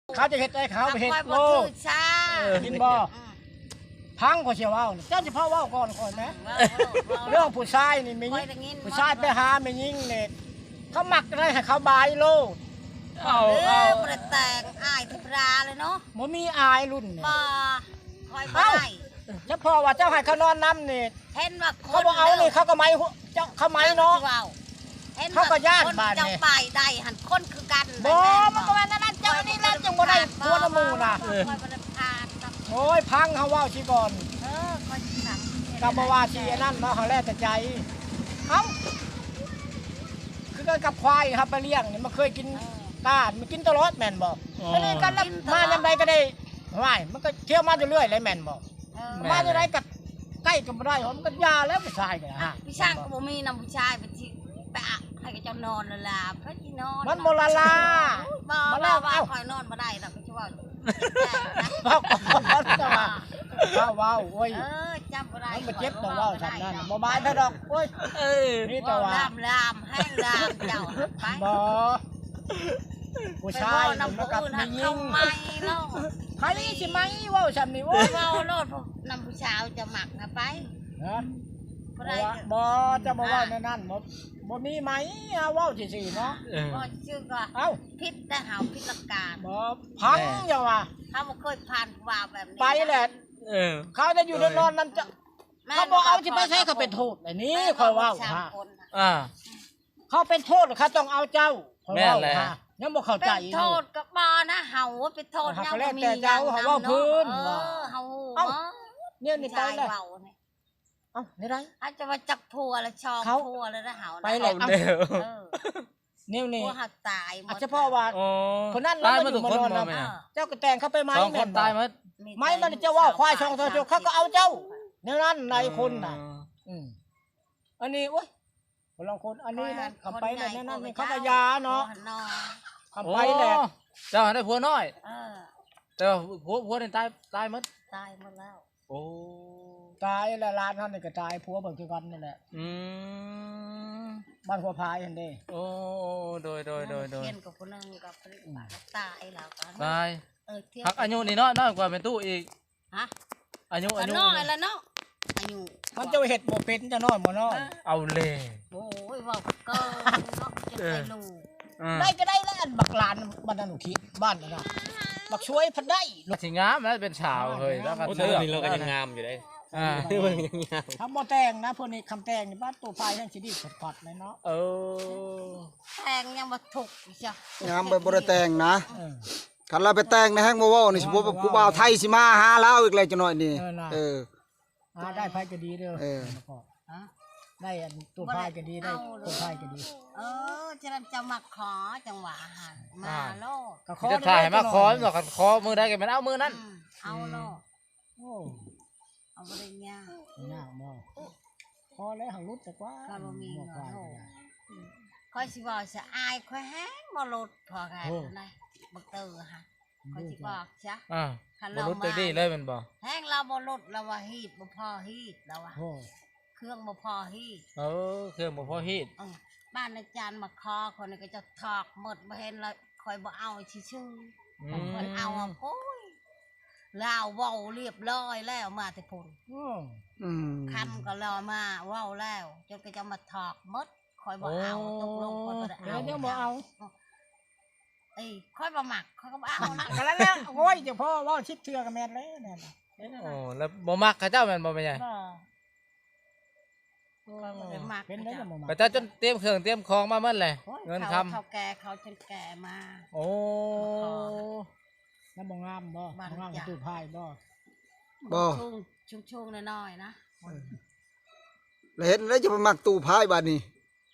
ເຂົາຈະເຮັດໃດເຂົາເຮັດໂລດ ເຫັນບໍ່? ພັງຂ້ອຍຊິເວົ້ານີ້ ເຈົ້າຊິພາເວົ້າກ່ອນຂ້ອຍແມ. ເລື່ອງຜູ້ຊາຍນີ້ແມ່ຍິງ ຜູ້ຊາຍໄປຫາແມ່ຍິງນີ້ ເຂົາມັກໄດ້ໃຫ້ເຂົາບາຍໂລດ. ເອົາ ເອົາ ບໍ່ໄດ້ແຕ່ງ ອາຍທຳມະດາເລີຍເນາະ. ບໍ່ມີອາຍລຸ້ນນີ້ ບໍ່ ຂ້ອຍບໍ່ໄດ້. ສະເພາະວ່າເຈົ້າໃຫ້ເຂົານອນນຳນີ້ ເຫັນວ່າເຂົາບໍ່ເອົານີ້ ເຂົາກໍໄໝຫົວ ເຈົ້າ ເຂົາໄໝເນາະ. ເຂົາກໍຢ້ານບາດນີ້ ເຈົ້າໄປໄດ້ຫັ້ນ ຄົນຄືກັນ. ບໍ່ ມັນບໍ່ແມ່ນແນວນັ້ນ ເຈົ້ານີ້ແຫຼະຈຶ່ງບໍ່ໄດ້ຜົວນຳໝູ່ນະ. ໂອ້ຍ ຟັງເຮົາເວົ້າຊິກ່ອນ ກໍບໍ່ວ່າຊິອັນນັ້ນເນາະ ເຮົາແລ້ວແຕ່ໃຈ. ເອົ້າ ຄືກັນກັບຄວາຍເຮົາໄປລ້ຽງນີ້ ມັນເຄີຍກິນກ້າ ມັນກິນຕະຫຼອດແມ່ນບໍ່? ອັນນີ້ກັນມາຍາມໃດກໍໄດ້ ຫ້ວຍ ມັນກໍທ່ຽວມາຢູ່ເລື້ອຍແຫຼະແມ່ນບໍ່? ມາຢູ່ໃດກໍໃກ້ກໍບໍ່ໄດ້ ມັນກໍຢ່າແລ້ວຜູ້ຊາຍກໍ ຜູ້ຊາຍກໍບໍ່ມີນຳ ຜູ້ຊາຍໄປຊິໄປອະໃຫ້ເຂົາເຈົ້ານອນລະລາ ໃຜຊິນອນ ມັນບໍ່ລະລາ. ບໍ່ ບໍ່ລະລາ ຂ້ອຍນອນບໍ່ໄດ້ດອກ ຊິເວົ້າ ເວົ້າກ່ອນ ເຈົ້າວ່າ ເຈົ້າເວົ້າ ໂອ້ຍ ເອີ ຈຳບໍ່ໄດ້ ມັນບໍ່ເຈັບດອກ ເວົ້າຊ່ຳນັ້ນ ບໍ່ບາຍເທົ່າດອກ ໂອ້ຍ ເອີ ມີແຕ່ວ່າ ລາມ ລາມ ແຮງລາມ ເຈົ້າໄປ ບໍ່ ຜູ້ຊາຍມັນກັບແມ່ຍິງ ໃຜຊິໄໝເວົ້າຊ່ຳນີ້ ໂອ້ຍ ເວົ້າໂລດ ນຳຜູ້ສາວຈະມັກນະໄປ ຮະ ບໍ່ ເຈົ້າບໍ່ເວົ້າແນວນັ້ນ ບໍ່ ບໍ່ມີໄໝ ເຮົາເວົ້າຊື່ໆເນາະ ເອີ ບໍ່ຊື່ກໍ ເອົ້າ ຜິດແຕ່ເຮົາຜິດຫຼັກການ ບໍ່ ພັງຢ່າວ່າ ເຮົາບໍ່ເຄີຍຜ່ານຜູ້ບ່າວແບບນີ້ ໄປແຫຼະ ເອີ ເຂົາຈະຢູ່ນອນນຳເຈົ້າ ເຂົາບໍ່ເອົາຊິໄປໃສ ເຂົາເປັນໂທດ ອັນນີ້ຂ້ອຍເວົ້າ ເອີ ເຂົາເປັນໂທດ ເຂົາຕ້ອງເອົາເຈົ້າ ຂ້ອຍເວົ້າ ຍັງບໍ່ເຂົ້າໃຈ ເປັນໂທດກໍບໍ່ນະ ເຮົາເປັນໂທດ ຍັງບໍ່ມີຫຍັງນຳເນາະ ເອີ ເຮົາ ເອົ້າ ແນວນີ້ໄປແລ້ວ ເອົ້າ ແນວໃດ ອາດຈະວ່າຈັກຜົວລະ ສອງຜົວລະນະ ເຮົາ ໄປແລ້ວ ເອີ ແນວນີ້ ຜົວເຮົາຕາຍໝົດ ສະເພາະວ່າຄົນນັ້ນລາວມາຢູ່ມານອນນຳ ເຈົ້າກໍແຕ່ງເຂົາໄປໃໝແມ່ນບໍ່? ໄໝມັນຈະເວົ້າຄວາຍຊ່ອງເຈົ້າ ເຂົາກໍເອົາເຈົ້າ ແນວນັ້ນຫຼາຍຄົນນະ ເອີ ອັນນີ້ ໂອ້ຍ ຄົນລາງຄົນ ອັນນີ້ນະ ຄັນໄປແລ້ວແນວນັ້ນ ເຂົາກໍຢ່າເນາະ ຄັນໄປແລ້ວ ເຈົ້າໄດ້ຜົວນ້ອຍ ເອີ ແຕ່ວ່າຜົວ ຜົວນີ້ຕາຍ ຕາຍໝົດ ຕາຍໝົດແລ້ວ ໂອ້ ຕາຍແລ້ວ ຫຼານເຮົານີ້ກໍຕາຍ ຜົວເພິ່ນຄືກັນນີ້ແຫຼະ ອືມ ບ້ານຫົວພາຍຫັ້ນເດ້ ໂອ້ ໂດຍ ໂດຍ ໂດຍ ໂດຍ ເຫັນກັບຜູ້ໜຶ່ງກໍຕາຍແລ້ວກໍ ຕາຍ ເອີ ຫາກອາຍຸນີ້ເນາະ ນ້ອຍກວ່າແມ່ຕູ້ອີກ ຮະ ອາຍຸ ອາຍຸ ນ້ອຍລະເນາະ ອາຍຸ ມັນຈະເຮັດບໍ່ເປັນ ຈະນ້ອຍບໍ່ນ້ອຍ ເອີ ເອົາແລ້ວ ໂອ້ຍ ເວົ້າເກີນເນາະ ເປັນໄປລູກ ເອີ ໄດ້ກໍໄດ້ແລ້ວ ອັນບັກຫຼານບ້ານນັ້ນ ໂອເຄ ບ້ານນັ້ນນະ ບັກຊວຍພັນໄດ້ ຊິງາມແລ້ວເປັນສາວເຮີ້ຍ ແລ້ວກໍ ໂອ້ ແຕ່ດຽວນີ້ລາວກໍຍັງງາມຢູ່ເດ້ ອ່າ ຍັງງາມ ຖ້າບໍ່ແຕ່ງນະ ພວກນີ້ ຄັນແຕ່ງນີ້ ບາດໂຕພາຍແຮ່ງຊິດີດພັດເລີຍເນາະ ເອີ ແຕ່ງຍັງບໍ່ທຸກ ງາມໄປບໍ່ໄດ້ແຕ່ງນະ ເອີ ຄັນລາວໄປແຕ່ງໃນແຮ່ງບໍ່ເວົ້ານີ້ ຜູ້ບ່າວໄທຊິມາຫາລາວອີກແລ້ວຈັກໜ້ອຍນີ້ ເອີ ເອີ ຫາໄດ້ໃຜກໍດີເດີ ເອີ ໄດ້ອັນໂຕພາຍກໍດີ ໄດ້ໂຕພາຍກໍດີ ເອີ ຈະນັ້ນເຈົ້າມັກຂໍ ຈັ່ງວ່າຫັ້ນ ມາໂລດ ຈະຖ່າຍໃຫ້ມາຂໍ ຄັນຂໍມື້ໃດກໍແມ່ນເອົາມື້ນັ້ນ ເອົາໂລດ ໂອ້ ເອົາບໍ່ໄດ້ຍາກ ຍາກບໍ່? ພໍແລ້ວ ເຮົາຫຼຸດແຕ່ກວ່າ ຂ້ອຍບໍ່ມີເງິນ ຂ້ອຍຊິເວົ້າຊະ ອາຍຂ້ອຍແຮງບໍ່ຫຼຸດ ພໍແຮງນະ ບັກເຕີຫັ້ນ ຂ້ອຍຊິບອກຊະ ອ່າ ຄັນລາວມາ ບໍ່ຫຼຸດຈັກດີ້ເລີຍແມ່ນບໍ່? ແຮງລາວບໍ່ຫຼຸດ ລາວວ່າຮີດບໍ່ພໍຮີດ ລາວວ່າ ໂອ້ ເຄື່ອງບໍ່ພໍຮີດ ເອີ ເຄື່ອງບໍ່ພໍຮີດ ເອີ ບ້ານອາຈານມາຂໍ ຄົນນີ້ກໍຈະຖອກໝົດ ບໍ່ເຫັນລະ ຂ້ອຍບໍ່ເອົາຊື່ໆ ອືມ ຄັນເພິ່ນເອົາ ໂອ້ຍ ລາວເວົ້າລຽບລ້ອຍແລ້ວມາແຕ່ພຸ້ນ ອືມ ຄຳກໍລອມາເວົ້າແລ້ວ ຈົນເຂົາເຈົ້າມາຖອກໝົດ ຂ້ອຍບໍ່ເອົາ ໂອ້ ຕົກລົງຂ້ອຍບໍ່ໄດ້ເອົາ ເຈົ້າບໍ່ເອົາ ເອີ ຂ້ອຍບໍ່ມັກ ຂ້ອຍກໍບໍ່ເອົານະ ກໍແລ້ວ ໂອ້ຍ ເຈົ້າພໍ່ເວົ້າສິບເທື່ອກໍແມ່ນແລ້ວ ໂອ້ ແລ້ວບໍ່ມັກເຂົາເຈົ້າແມ່ນບໍ່ ແມ່ໃຫຍ່? ບໍ່ ຂ້ອຍບໍ່ໄດ້ມັກ ເປັນໄດ້ ເຂົາເຈົ້າ ເຈົ້າຈົນຕຽມເຄື່ອງຕຽມຂອງມາໝົດແຫຼະ ໂອ້ຍ ເງິນຄຳ ເຂົາ ເຖົ້າແກ່ເຂົາຈົນແກ່ມາ ໂອ້ ແລ້ວບໍ່ງາມບໍ່? ບໍ່ງາມຄືຕູ້ພາຍບໍ່? ບໍ່ ສູງ ສູງໆ ນ້ອຍໆ ນະ ເອີ ແລ້ວເຮັດແນວໃດຈະໄປມັກຕູ້ພາຍບາດນີ້?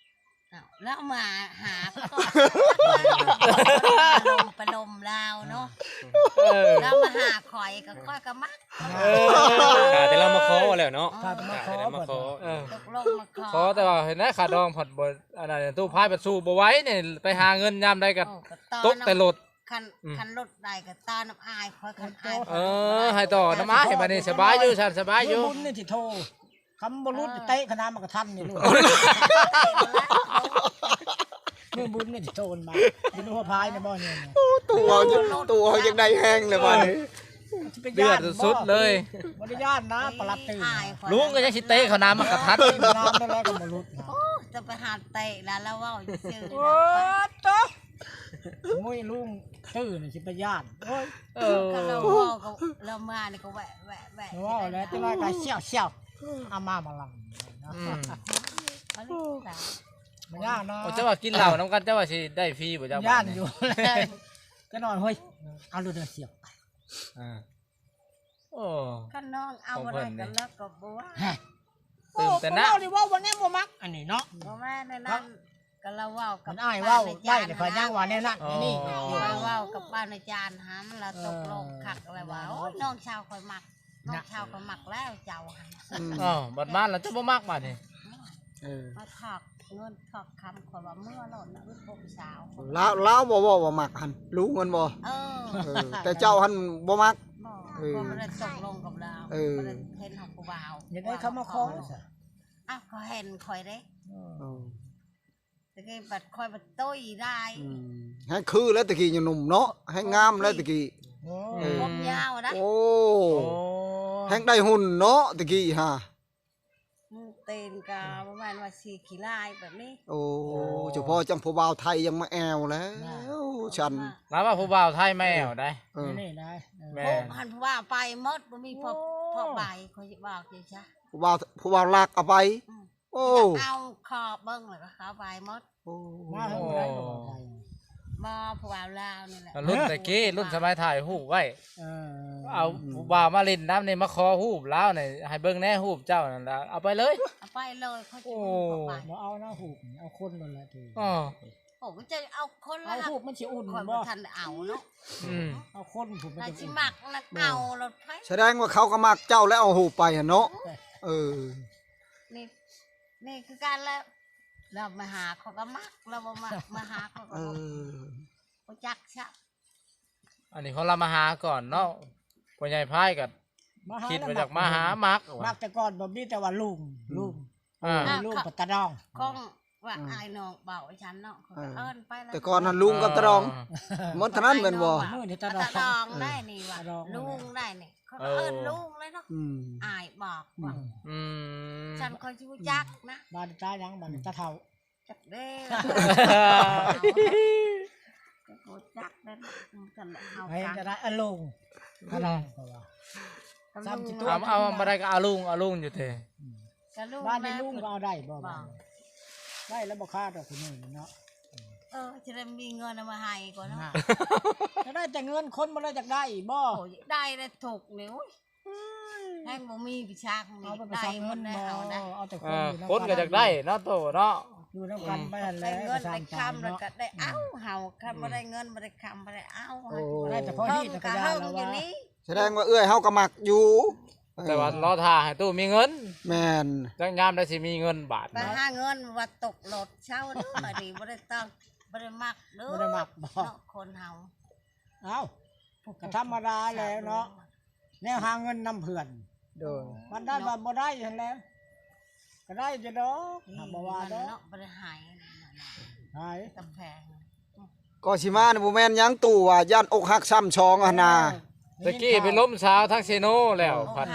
ອ້າວ ແລ້ວມາຫາ ໄປລົມລາວເນາະ ເອີ ແລ້ວມາຫາຂ້ອຍກໍຂ້ອຍກໍມັກ ເອີ ຖ້າແຕ່ລາວມາຂໍແລ້ວເນາະ ຖ້າແຕ່ມາຂໍ ເອີ ຕົກລົງມາຂໍ ຂໍແຕ່ວ່າເຫັນໄດ້ຄ່າດອງພັດບໍ່ ອັນນັ້ນຕູ້ພາຍພັດສູ້ບໍ່ໄຫວນີ້ ໄປຫາເງິນຍາມໃດກໍ ໂອ້ ກໍຕົກແຕ່ລົດ ຄັນ ອືມ ຄັນລົດໄດ້ກໍຕໍ່ນ້ຳອາຍຂ້ອຍ ຄັນອາຍ ເອີ ໃຫ້ຕໍ່ນ້ຳອາຍ ບັດນີ້ສະບາຍຢູ່ ຊັ້ນສະບາຍຢູ່ ບຸນນີ້ຊິໂທ ຄຳບໍ່ຫຼຸດ ເອີ ເຕະຂະໜາດມັນກໍທັນນີ້ລູກ ມື້ບຸນນີ້ຊິໂຕນມາ ຢູ່ໃນຫົວພາຍນະບໍ່ນີ້ ໂອ້ ໂຕເຮົາ ໂຕເຮົາຢາກໄດ້ແຮງແລ້ວບາດນີ້ ຊິໄປຢ້ານ ເດືອດສຸດໆເລີຍ ບໍ່ໄດ້ຢ້ານນະ ປະຫຼັດຕື່ນ ອ້າຍຂ້ອຍ ລຸງກໍຍັງຊິເຕະເຂົ້າໜ້າມັກກະທັດ ຕີນນ້ຳນັ້ນແຫຼະກໍບໍ່ຫຼຸດນະ ໂອ້ ຈະໄປຫາເຕະລະ ລາວເວົ້າຊື່ໆ ໂອ້ ໂຕ ໂອ້ຍ ລຸງຕື່ນຊິໄປຢ້ານ ໂອ້ຍ ເອີ ຄັນລາວເວົ້າກໍລາວມານີ້ກໍແວະໆໆ ເວົ້າແລ້ວ ຈັ່ງໃດກໍສ່ຽວໆ ເອົາມາບໍ່ລະ ອືມ ມາຍາກເນາະ ເຈົ້າວ່າກິນເຫຼົ້ານຳກັນ ເຈົ້າວ່າຊິໄດ້ຟຣີບໍ່ ເຈົ້າ ຢ້ານຢູ່ແຫຼະ ກໍນອນ ໂອ້ຍ ເອົາໂລດເດີສ່ຽວ ອ່າ ໂອ້ ຄັນນ້ອງເອົາບໍ່ໄດ້ກໍແລ້ວກໍບໍ່ວ່າ ຕື່ມແຕ່ນະ ເວົ້ານີ້ເວົ້າວ່າແນວບໍ່ມັກ ອັນນີ້ເນາະ ບໍ່ແມ່ນແນວນັ້ນ ກໍລາວເວົ້າກັບ ມັນອ້າຍເວົ້າໄດ້ແລ້ວ ຂ້ອຍຍັງວ່າແນວນັ້ນ ອໍ ນີ້ ຂ້ອຍເວົ້າກັບປ້ານາຈານຫັ້ນ ລາວຕົກລົງຄັກ ລາວວ່າ ໂອ້ຍ ນ້ອງສາວຂ້ອຍມັກ ນ້ອງສາວຂ້ອຍມັກແລ້ວເຈົ້າຫັ້ນ ອໍ ບັດມາແລ້ວເຈົ້າບໍ່ມັກບາດນີ້ ເອີ ມາຖອກເງິນຖອກຄຳ ຂ້ອຍວ່າເມືອໂລດນະ ອຶດບໍ່ຜູ້ສາວ ລາວ ລາວບໍ່ເວົ້າວ່າມັກຫັ້ນ ລຸງຫັ້ນບໍ່ ເອີ ເອີ ແຕ່ເຈົ້າຫັ້ນບໍ່ມັກ ບໍ່ ເອີ ບໍ່ໄດ້ຕົກລົງກັບລາວ ເອີ ບໍ່ໄດ້ເຫັນເຮົາຜູ້ບ່າວ ຢາກໄດ້ເຂົາມາຂໍ ອ້າວ ເຂົາເຫັນຂ້ອຍເດ້ ເອີ ຕະກີ້ບັດຂ້ອຍບັດຕຸ້ຍຫຼາຍ ອືມ ແຮງຄືແລ້ວຕະກີ້ຍັງໜຸ່ມເນາະ ແຮງງາມແລ້ວຕະກີ້ ໂອ້ ເອີ ຜົມຍາວນະ ໂອ້ ໂອ້ ແຮງໄດ້ຫຸ່ນເນາະຕະກີ້ຫາ ອືມ ຕີນກໍປະມານວ່າສີ່ຂີ້ລາຍແບບນີ້ ໂອ້ ໂອ້ ສະເພາະຈັ່ງຜູ້ບ່າວໄທຍັງມາແອວແລ້ວ ຊັ້ນ ລາວວ່າຜູ້ບ່າວໄທມາແອວໄດ໋ ເອີ ນີ້ໄດ໋ ເອີ ແມ່ນ ໂອ້ ຫັ້ນຜູ້ບ່າວໄປໝົດ ບໍ່ມີພໍ ພໍໃບ ຂ້ອຍຊິບອກເຈົ້າຊະ ຜູ້ບ່າວ ຜູ້ບ່າວລັກເອົາໄປ ອືມ ໂອ້ ເອົາຂໍເບິ່ງແລ້ວກໍເຂົາໄປໝົດ ໂອ້ ມາເຖິງບໍ່ໄດ້ບໍ່ວ່າໄທ ບໍ່ ຜູ້ບ່າວລາວນີ້ແຫຼະ ລຸ້ນແຕ່ກີ້ ລຸ້ນສະໄໝຖ່າຍຮູບໄວ້ ເອີ ເອົາຜູ້ບ່າວມາຫຼິ້ນນຳນີ້ ມາຂໍຮູບລາວນີ້ ໃຫ້ເບິ່ງແດ່ຮູບເຈົ້ານັ້ນລະ ເອົາໄປເລີຍ ເອົາໄປເລີຍ ເຂົາຊິບໍ່ໄປ ບໍ່ເອົານະຮູບ ເອົາຄົນນັ້ນແຫຼະຕິ ອໍ ໂອ້ ມັນຈະເອົາຄົນລະ ເອົາຮູບມັນຊິອຸ່ນບໍ່ ຂ້ອຍບໍ່ທັນໄດ້ເອົາເນາະ ອືມ ເອົາຄົນພຸ້ນມັນຈະອຸ່ນ ຊິມັກນັ້ນເອົາໂລດໄປ ສະແດງວ່າເຂົາກໍມັກເຈົ້າແລ້ວເອົາຮູບໄປຫັ້ນເນາະ ເອີ ນີ້ ນີ້ຄືກັນແຫຼະ ລາວມາຫາຂ້ອຍກໍມັກ ລາວບໍ່ມາ ມາຫາຂ້ອຍກໍບໍ່ ເອີ ບໍ່ຈັກຊະ ອັນນີ້ເຂົາລາມາຫາກ່ອນເນາະ ພໍ່ໃຫຍ່ພາຍກໍຄິດວ່າຢາກມາຫາມັກວ່າ ມັກແຕ່ກ່ອນບໍ່ມີແຕ່ວ່າລຸງ ອືມ ລຸງ ອ່າ ລຸງປະຕາດອງ ຂອງວ່າ ອືມ ອ້າຍນ້ອງເວົ້າໃຫ້ສັນເນາະ ເອີ ເອີ້ນໄປແລ້ວ ແຕ່ກ່ອນຫັ້ນລຸງກັບຕາດອງ ເອີ ໝົດເທົ່ານັ້ນແມ່ນບໍ່ ມື້ນີ້ຕາດອງ ຕາດອງໄດ້ນີ້ວ່າ ຕາດອງ ລຸງໄດ້ນີ້ ເຂົາກໍເອີ້ນລຸງເລີຍເນາະ ອືມ ອ້າຍບອກວ່າ ອືມ ອືມ ສັນຂ້ອຍຊິຮູ້ຈັກນະ ບ້ານຕາຫຍັງ ບ້ານຕາເຖົ້າ ຈັກເດ້ ຈັກເດ້ ອືມ ກັນເອົາ ໃຫ້ກໍໄດ້ ອາລຸງ ອາລຸງ ກໍວ່າ ອາລຸງ ຊ້ຳຊິຕົວ ເອົາ ເອົາ ບໍ່ໄດ້ກໍອາລຸງ ອາລຸງຢູ່ເຕ ອືມ ກະລຸງ ບ້ານນີ້ລຸງກໍເອົາໄດ້ບໍ່ ບໍ່ ບ້ານນີ້ ໄດ້ແລ້ວບໍ່ຄາດອກຜູ້ນີ້ເນາະ ເອີ ຈະໄດ້ມີເງິນເອົາມາໃຫ້ກ່ອນເນາະ ນະ ຈະໄດ້ແຕ່ເງິນ ຄົນບໍ່ໄດ້ຢາກໄດ້ບໍ່ ໂອ້ຍ ຢາກໄດ້ແລ້ວທຸກນີ້ ໂອ້ຍ ແຮງບໍ່ມີພິຊາຄົງນີ້ ໄດ້ໝົດແລ້ວເຮົານະ ເອົາແຕ່ຄົນ ເອີ ຢູ່ນຳກັນ ຄົນກໍຢາກໄດ້ເນາະ ໂຕເນາະ ຢູ່ນຳກັນ ອືມ ໄປຫັ້ນແຫຼະ ໄດ້ເງິນໄດ້ຄຳແລ້ວກໍໄດ້ເອົາ ເຮົາ ຄັນບໍ່ໄດ້ເງິນບໍ່ໄດ້ຄຳບໍ່ໄດ້ເອົາ ເອີ ໄດ້ແຕ່ພໍດີແຕ່ກໍຢ່າແລ້ວວ່າ ສະແດງວ່າເອື້ອຍເຮົາກໍມັກຢູ່ ເອີ ແຕ່ວ່າລໍຖ້າໃຫ້ຕູ້ມີເງິນ ແມ່ນ ຈັກຍາມໃດຊິມີເງິນບາດ ໄປຫາເງິນວ່າຕົກລົດເຊົາເດີ້ ບາດນີ້ບໍ່ໄດ້ຕ້ອງ ບໍ່ໄດ້ມັກເດີ້ ບໍ່ໄດ້ມັກບໍ່ ເນາະ ຄົນເຮົາ ເອົ້າ ກໍທຳມະດາແຫຼະເນາະ ແນວຫາເງິນນຳເພື່ອນ ໂດຍ ມັນໄດ້ວ່າບໍ່ໄດ້ຫັ້ນແຫຼະ ກໍໄດ້ຢູ່ດອກ ຫາກບໍ່ວ່າດອກ ເນາະ ບໍ່ໄດ້ຫາຍ ຫາຍ ກຳແພງ ກໍຊິມານີ້ບໍ່ແມ່ນຫຍັງຕູ້ວ່າຢ້ານອົກຫັກຊ້ຳສອງຫັ້ນນາ ເອີ ຕະກີ້ໄປລົມສາວທາງເຊໂນແລ້ວ ເອີ ພັດ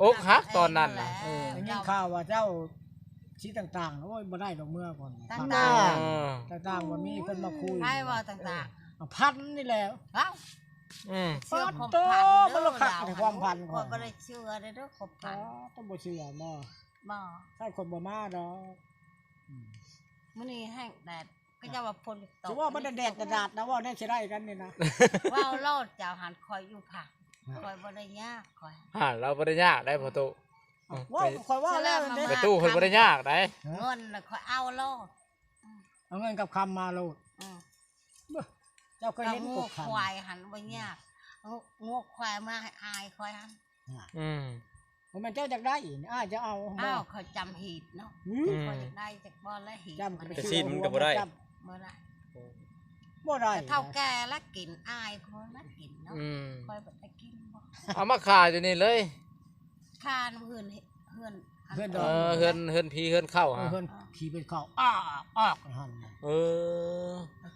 ອົກຫັກຕອນນັ້ນນະ ເອີ ໄດ້ຍິນຂ່າວວ່າເຈົ້າຊິຕ່າງໆ ໂອ້ຍ ບໍ່ໄດ້ດອກເມືອກ່ອນ ຕ່າງໆ ເອີ ຕ່າງໆ ວ່າມີຄົນມາຄຸຍ ໃຜເວົ້າຕ່າງໆ ເອີ ພັນນີ້ແຫຼະ ເອົ້າ ອືມ ເຊື່ອຄວາມພັນເດີ້ ມັນລະຄັກໃນຄວາມພັນ ຂ້ອຍບໍ່ໄດ້ເຊື່ອເດີ້ ຄວາມພັນ ອໍ ຕ້ອງບໍ່ເຊື່ອບໍ່ ບໍ່ ໃຊ້ຄົນບໍ່ມາດອກ ອືມ ມື້ນີ້ແຮງແດດ ເຂົາເຈົ້າວ່າຝົນຕົກ ຊິເວົ້າມັນແດດກະດາດນະ ເວົ້າແນວຊິໄດ້ກັນນີ້ນະ ເວົ້າໂລດ ເຈົ້າຫັ້ນຂ້ອຍຢູ່ພາກ ຂ້ອຍບໍ່ໄດ້ຍາກ ຂ້ອຍ ຫັ້ນລາວບໍ່ໄດ້ຍາກໄດ໋ພໍ່ຕູ້ ເວົ້າ ຂ້ອຍເວົ້າແລ້ວເດ້ ແມ່ຕູ້ຂ້ອຍບໍ່ໄດ້ຍາກໄດ໋ ເງິນນະຂ້ອຍເອົາໂລດ ເອົາເງິນກັບຄຳມາໂລດ ອືມ ເຈົ້າເຄີຍເຫັນງົວຄວາຍຫັ້ນບໍ່ຍາກ ງົວຄວາຍມາໃຫ້ອ້າຍຂ້ອຍຫັ້ນ ອືມ ບໍ່ແມ່ນເຈົ້າຢາກໄດ້ ອ້າຍຈະເອົາບໍ່ ອ້າວ ຂ້ອຍຈຳຮີດເນາະ ອືມ ຂ້ອຍຢາກໄດ້ຈັກບ່ອນລະຮີດ ຈຳ ແຕ່ຊີ້ນມັນກໍບໍ່ໄດ້ ບໍ່ໄດ້ ບໍ່ໄດ້ ເຖົ້າແກ່ລະກິນ ອ້າຍຂ້ອຍລະກິນເນາະ ອືມ ຂ້ອຍບໍ່ໄດ້ກິນບໍ່ ເອົາມາຂາຍຢູ່ນີ້ເລີຍ ຂາຍເຮືອນ ເຮືອນ ເຮືອນດອນ ເອີ ເຮືອນ ເຮືອນຜີເຮືອນເຂົ້າ ເອີ ຫັ້ນ ເຮືອນຜີເຮືອນເຂົ້າ ອາກອາກຫັ້ນ ເອີ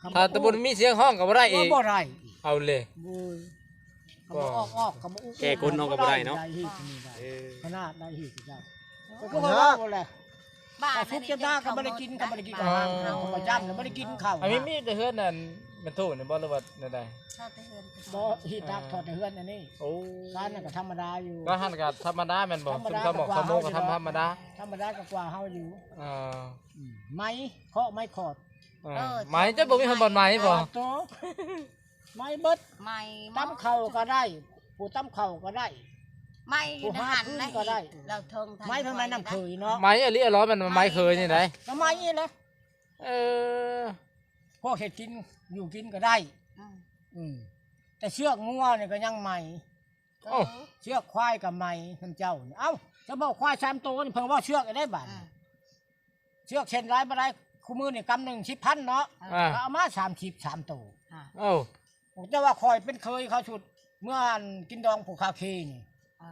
ຄັນ ຖ້າແຕ່ບໍ່ມີສຽງຮ້ອງກໍບໍ່ໄດ້ອີກ ບໍ່ໄດ້ອີກ ເອົາເລີຍ ໂອ້ຍ ກໍບໍ່ອອກ ອອກກໍບໍ່ອຸ ແກ່ຄົນເນາະ ກໍບໍ່ໄດ້ເນາະ ໄດ້ຮີດນີ້ໄດ້ ເອີ ຂະໜາດໄດ້ຮີດເຈົ້າ ກໍຄືວ່າເວົ້າແຫຼະ ປາສຸກຈະຕາກໍບໍ່ໄດ້ກິນ ກໍບໍ່ໄດ້ກິນ ເອີ ເຂົາປະຈຳນະ ບໍ່ໄດ້ກິນເຂົ້າ ອັນນີ້ມີແຕ່ເຮືອນອັນແມ່ຕູ້ນີ້ບໍ່ ຫຼືວ່າແນວໃດ? ເຊົ່າແຕ່ເຮືອນ ບໍ່ ຮີດດັກ ເອີ ເຊົ່າແຕ່ເຮືອນອັນນີ້ ໂອ້ ຊານນັ້ນກໍທຳມະດາຢູ່ ກໍຫັ້ນກໍທຳມະດາແມ່ນບໍ່? ທຳມະດາ ຊຸມຊາວໝອກຊາວໂມກໍທຳທຳມະດາ ທຳມະດາກໍກວ່າເຮົາຢູ່ ເອີ ອືມ ໄມ້ ເຄາະໄມ້ຂອດ ເອີ ເອີ ໄມ້ ເຈົ້າບໍ່ມີຄົນບ່ອນໄມ້ບໍ່? ໂຕ ໄມ້ເບິດ ໄມ້ ຕຳເຂົ້າກໍໄດ້ ຜູ້ຕຳເຂົ້າກໍໄດ້ ໄມ້ຢູ່ໃນຫັ້ນ ຜູ້ຫາຟືນກໍໄດ້ ລາວເທິງ ໄມ້ເພິ່ນໄມ້ນ້ຳເຄີຍເນາະ ໄມ້ອີຫຼີອີຫຼໍ ແມ່ນໄມ້ເຄີຍນີ້ໃດ ກໍໄມ້ນີ້ແຫຼະ ເອີ ພວກເຮັດກິນຢູ່ກິນກໍໄດ້ ອືມ ອືມ ແຕ່ເຊືອກງົວນີ້ກໍຍັງໃໝ່ ໂອ້ ເຊືອກຄວາຍກໍໃໝ່ນຳເຈົ້ານີ້ ເອົ້າ ສະເພາະຄວາຍສາມໂຕນີ້ເພິ່ນເວົ້າເຊືອກໄດ້ບາດນີ້ ອືມ ເຊືອກເຊັ່ນຫຼາຍບໍ່ໄດ້ ຄູ່ມື້ນີ້ກຳໜຶ່ງສິບພັນເນາະ ອ່າ ກໍເອົາມາສາມສິບສາມໂຕ ອ່າ ເອົ້າ ແຕ່ວ່າຂ້ອຍເປັນເຄີຍເຂົາຊຸດ ເມື່ອອັນກິນດອງຜູ້ຄາເຄນີ້ ອ່າ